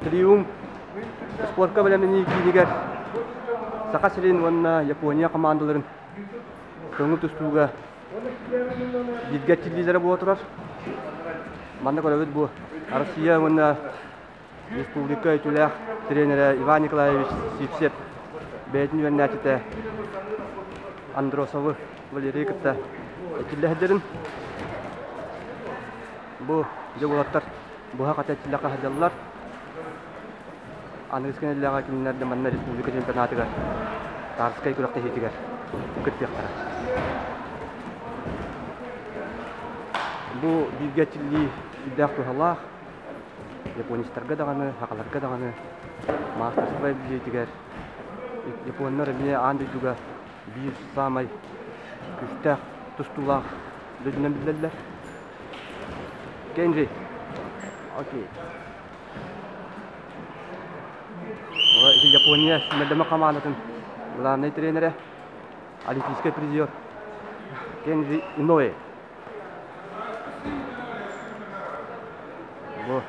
Триумф спорка бэлэмнэнии киинигэр Саха сирин уонна Япония хамаандаларын көҥүл тустууга бииргэ эрчиллиилэрэ буола турар. Манна көрөбүт бу Россия уонна республика үтүөлээх тренерэ Иван Николаевич Сивцев бэйэтин үөрэнээччитэ Андросовы Валерийы кытта эрчиллэ сылдьарын. Бу дьэ уолаттар быһа-хата эрчиллэ сылдьаллар. Аныгыс кэнэллэҕэ кинилэр да манна республика чемпионатыгар Тарскай күрэхтэһиитигэр кыттыахтара. Бу бииргэ эрчиллии сүрдээх туһалаах. Японецтарга даҕаны, сахаларга даҕаны маастарство билиитигэр японнар эмиэ аан дойдуга биир саамай күүстээх тустуулаах дойдунан биллэллэр. Кенри. Окей. Япония сүүмэрдэмэ хамаандатын главнай тренерэ, олимпийскай призер Кенри Иноэ. Бу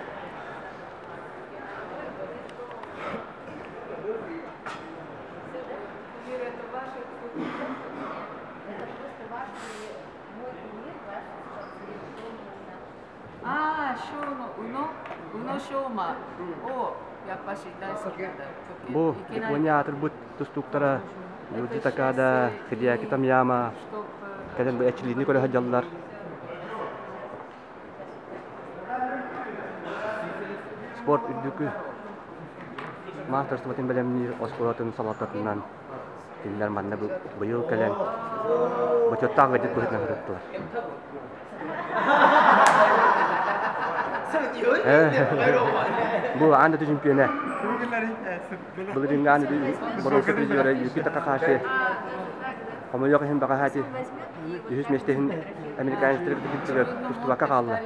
ああ、ショーの宇野、宇野昌磨をやっぱし大好きなんだ。 Бу Япония аатырбыт тустууктара Юджи Такада, Хидеаки Томияма кэлэн бу эрчиллиини көрө сылдьаллар. Спорт үрдүкү маастарыстыбатын бэлэмниир оскуолатын салалтатынан кинилэр манна быйыл кэлэн бочуоттаах ыалдьыт быһыытынан сырыттылар. Бу аан дойду чемпиона. Былырыыҥҥы аан дойду боруоста призера Юки Такахаши хомойуох иһин баҕаһаати үһүс миэстэ иһин американецтары кытта тустубакка хаалла.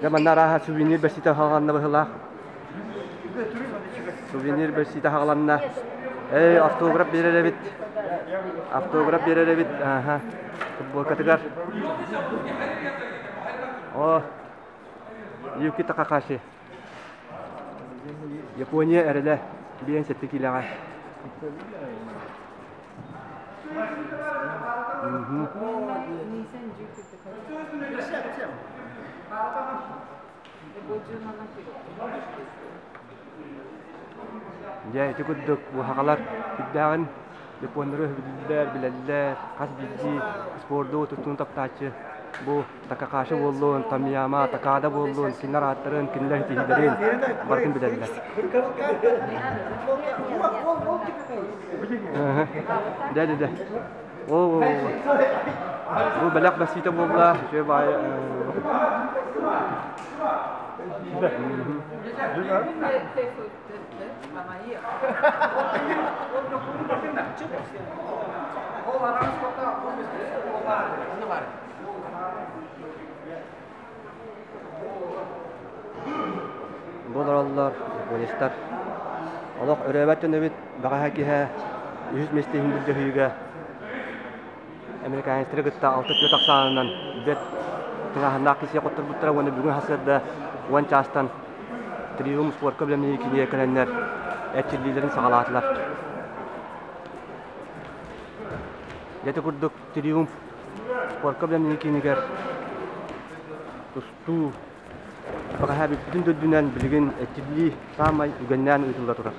Дьэ манна арааһа сувенир бэрсиитэ хааланна быһыылаах. Сувенир бэрсиитэ хааланна. Эй, автограф биэрэр эбит. Автограф биэрэр эбит. Аха. Футболкатыгар. О, Юки Такахаши. Япония эрэлэ 57 киилэҕэ. Дьэ, ити курдук уһаҕалар үрдээҕин японнары өһүллэр, билэллэр, хас биирдии спорду тустууну таптааччы бу Такахаши буоллун, Томияма, Такада буоллун, кинилэр ааттарын, кинилэр ситиһиилэрин барытын билэллэр. Дэ, дэ, дэ. О, бу бэлэх бэсиитэ буолла, үчүгэй баайы. Бу олороллор японецтар. Олох өрөөбөт дьон эбит, бэҕэһээ киэһэ үһүс миэстэ иһин былдьаһыыга американецтары кытта 6-4 ахсаанынан бэрт тыҥааһыннаах кисиэ хотторбуттара уонна бүгүн сарсыарда 10 чаастан Триум спорка бэлэмнэнии киинигэр кэлэннэр эрчиллиилэрин саҕалаатылар. Дьэ ити курдук Триумф спорка бэлэмнэнии киинигэр тустуу бэҕэһээ бүппүтүн да үрдүнэн билигин эрчиллии саамай үгэннээн ыытылла турар.